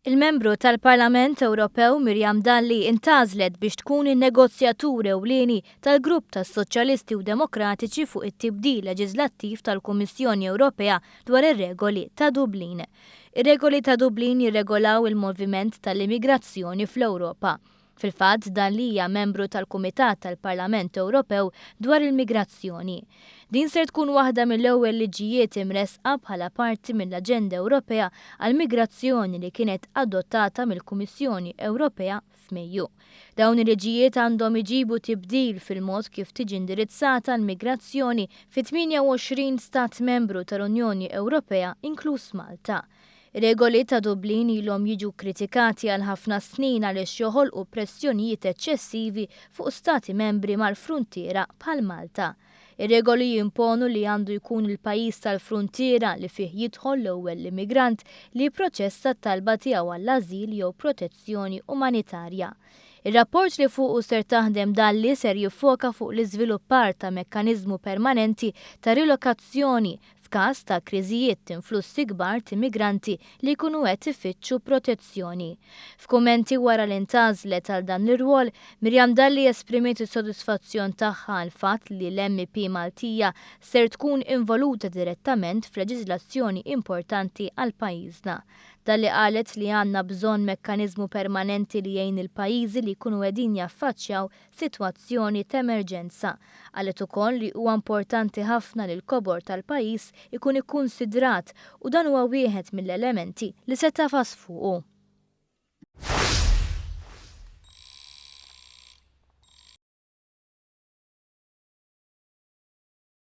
Il-Membru tal-Parlament Ewropew Miriam Dalli intgħażlet biex tkun in-negozjatur ewlieni tal-Grupp tas-Soċjalisti u Demokratiċi fuq it-tibdil leġiżlattiv tal-Kummissjoni Ewropea dwar ir-regoli ta' Dublin. Ir-regoli ta' Dublin jirregolaw il-moviment tal-immigrazzjoni fl-Ewropa. Fil-fatt, Dalli hija membru tal-Kumitat tal-Parlament Ewropew dwar il-Migrazzjoni. Din ser tkun waħda mill-ewwel liġijiet imressqa bħala parti mill-Aġenda Ewropea għall-Migrazzjoni li kienet adottata mill-Kummissjoni Ewropea f'Mejju. Dawn il-liġijiet għandhom iġibu tibdil fil-mod kif tiġi indirizzata l-migrazzjoni fi 28 stat membru tal-Unjoni Ewropea inkluż Malta. Ir-regoli ta' Dublin ilhom jiġu kkritikati għal ħafna snin għaliex joħolqu pressjonijiet eċċessivi fuq stati membri mal-fruntiera bħal Malta. Ir-regoli jimponu li għandu jkun il-pajjiż tal-fruntiera li fih jidħol l-ewwel l-immigrant li jipproċessa t-talba tiegħu għall-ażil jew protezzjoni umanitarja. Ir-rapport li fuqu ser taħdem Dalli ser jiffoka fuq l-iżviluppar ta' mekkaniżmu permanenti ta' rilokazzjoni f'każ ta' kriżijiet t'influssi kbar t'immigranti li jkunu qed ifittxu protezzjoni. F'kummenti wara li ntgħażlet għal dan l-irwol, Miriam Dalli esprimiet is-sodisfazzjon tagħha għall-fatt li l-MEP Maltija ser tkun involuta direttament f'leġiżlazzjoni importanti għal pajjiżna. Dalli qalet li għandna bżonn mekkaniżmu permanenti li jgħin lill-pajjiżi li jkunu qegħdin jaffaċċjaw sitwazzjoni t'emerġenza. Qalet ukoll li huwa importanti ħafna li l-kobor tal-pajjiż ikun ikkunsidrat u dan huwa wieħed mill-elementi li se tagħfas fuqu.